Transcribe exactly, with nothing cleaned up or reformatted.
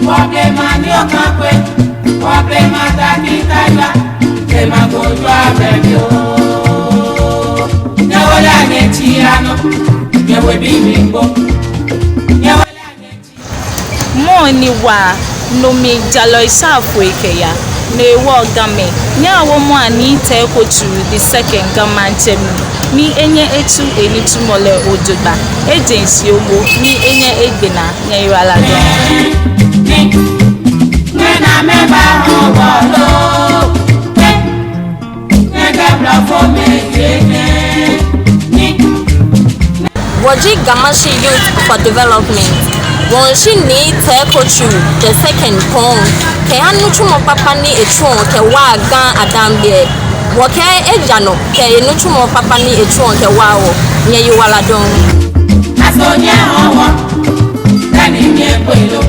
Wɔblema ni okakwe, wɔblema ta kita ya, blema ko jua bɛbi o. Nyɛwo lɛ nyɛtsi anɔ, nyɛwo ebii mli kpo. Nyɛwo lɛ nyɛtsi. Mɔ ni wa nɔ mli jalɔi safo ekɛya, no hewɔ Gamɛi, nyɛwo mɔ ni Tɛɛ Koturu the second Ga Maŋtsɛ mli, ni enyɛ etsu enitsumɔ lɛ jogbaŋŋ, eje shishi momo, ni enyɛ egbe naa. Nyɛyiwaladɔŋŋ. Wɔji Ga Mashi Youth for Development. Wɔmiishi Nii Tɛɛ Koturu the second kɔŋ kɛha nitsumɔ kpakpa ni etsuɔ kɛwaa Ga Adaŋbe. Wɔkɛɛ eja nɔ kɛ enitsumɔ kpakpa ni etsuɔ kɛwaa wɔ. Nyɛyiwaladɔŋŋ. Aso nyɛhɔɔ wɔ, dani nyɛkpe lo.